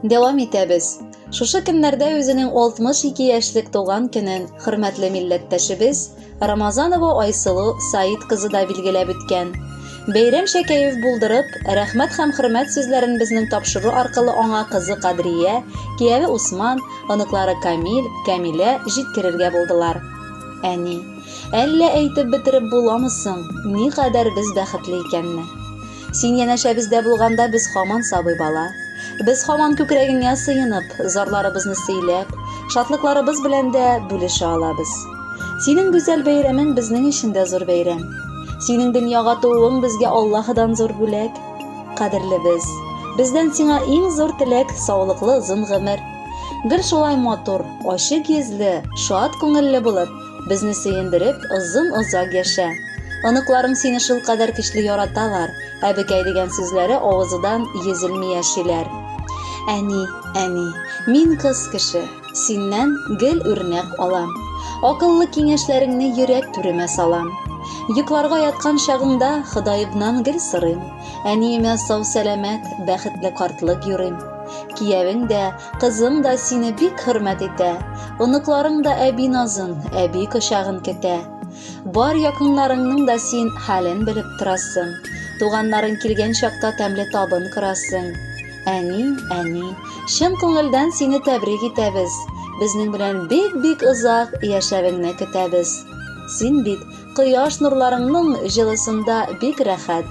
Дәвам итәбез. Шушы көннәрдә үзенең 62 яшьлек туган көнен хөрмәтле милләттәшебез Рамазанова Айсылу Саид кызы да билгеләп үткән. Бәйрәмчә кәеф булдырып, рәхмәт һәм хөрмәт сүзләрен безнең тапшыру аркылы аңа кызы Кадрия, кияве Усман, оныклары Камил, Кәмилә җиткерергә булдылар. Әни, әллә әйтеп бетереп буламы соң, никадәр без бәхетле икәнне? Син янәшәбездә булганда без һаман сабый бала. Без һаман күкрәгеңә сыенып, зарларыбызны сөйләп, шатлыкларыбыз белән дә бүлешә алабыз. Синең гүзәл бәйрәмең безнең өчен дә зур бәйрәм. Синең дөньяга тууың безгә Аллаһыдан зур бүләк. Кадерлебез, бездән сиңа иң зур теләк саулыклы озын гомер. Гел шулай матур, ачык йөзле, шат күңелле булып, Безне сөендереп, озын-озак яшә. Оныкларың сине шулкадәр көчле яраталар, әбекәй дигән сүзләре авызыдан йөзелми яшиләр. Әни, әни, мин кыз кеше, синнән гел үрнәк алам. Акыллы киңәшләреңне йөрәк түремә салам. Йокларга яткан чагыңда Ходаебнан гел сорыйм. Әниемә сау-сәламәт, бәхетле картлык юрыйм. Киявең дә, Кызың да сине бик хөрмәт итә, оныкларың да әби назын, әби кочагын көтә. Бар якыннарыңның да син хәлен белеп торасың. Туганнарың килгән чакта тәмле табын корасың. Әни, әни, чын күңелдән сине тәбрик итәбез. Безнең белән бик-бик озак яшәвеңне көтәбез. Син бит Кояш нурларыңның җылысында бик рәхәт.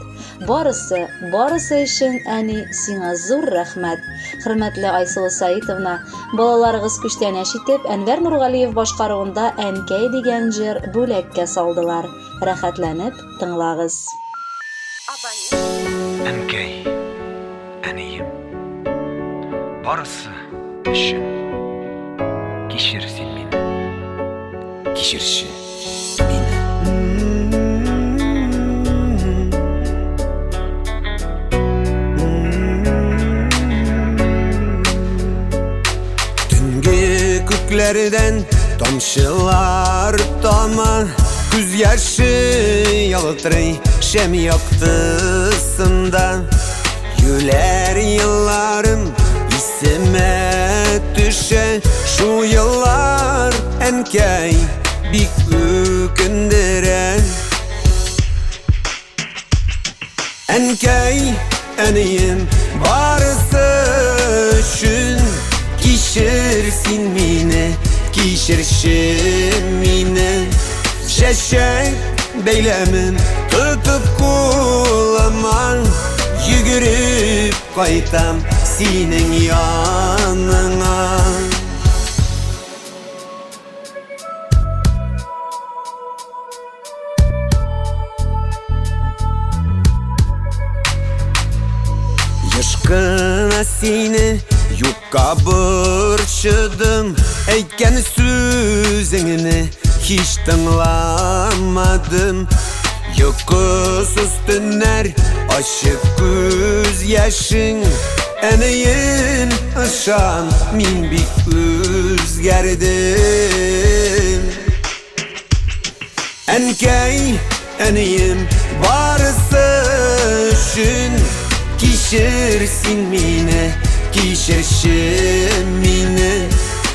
Барысы, барысы өчен, әни, сиңа зур рәхмәт. Хөрмәтле Айсылу Саитовна, балаларыгыз күчтәнәч итеп, Әнвәр Нургалиев башкаруында Әнкәй дигән җыр бүләккә салдылар. Рәхәтләнеп тыңлагыз. Әнкәй, әнием. Барысы өчен кичер син мине. Кичерче. Мине. Төнге күкләрдән тамчылар тама, күз яше ялтырый шәм яктысында. Юләр елларым Исемә төшә шул еллар, әнкәй, бик үкендерә. Әнкәй, әнием, барысы өчен кичер син мине, кичерче мине. Чәчәк бәйләмен тотып кулыма, йөгереп Кайтам синең яныңа. Еш кына сине юкка борчыдым, Әйткән сүзеңне һич тыңламадым. Йокысыз төннәр, ачы күз яшең, Әнием, ышан, мин бик үзгәрдем. Әнкәй, әнием, барысы өчен кичер син мине, кичерче мине.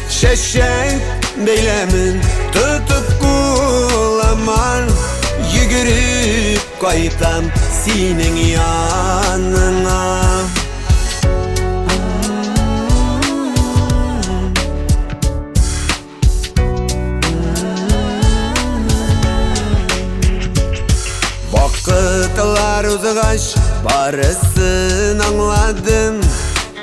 Чәчәк бәйләмен тотып кулыма, йөгереп кайтам синең яныңа. Вакытлар узгач, барысын аңладым.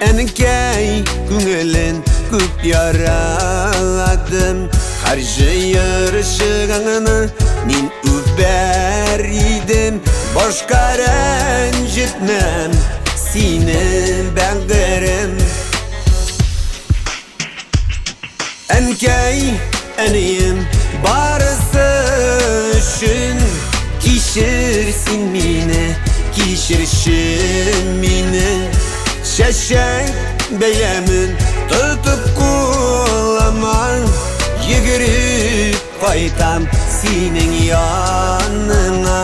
Әнкәй күңелен күп яраладым. Һәр җыерчыгыңны мин үбәр идем. Башка рәнҗетмәм сине, бәгырем. Әнкәй, әнием, барысы өчен кичер син мине, кичерче мине. Чәчәк бәйләмен тотып кулыма, йөгереп кайтам синең яныңа.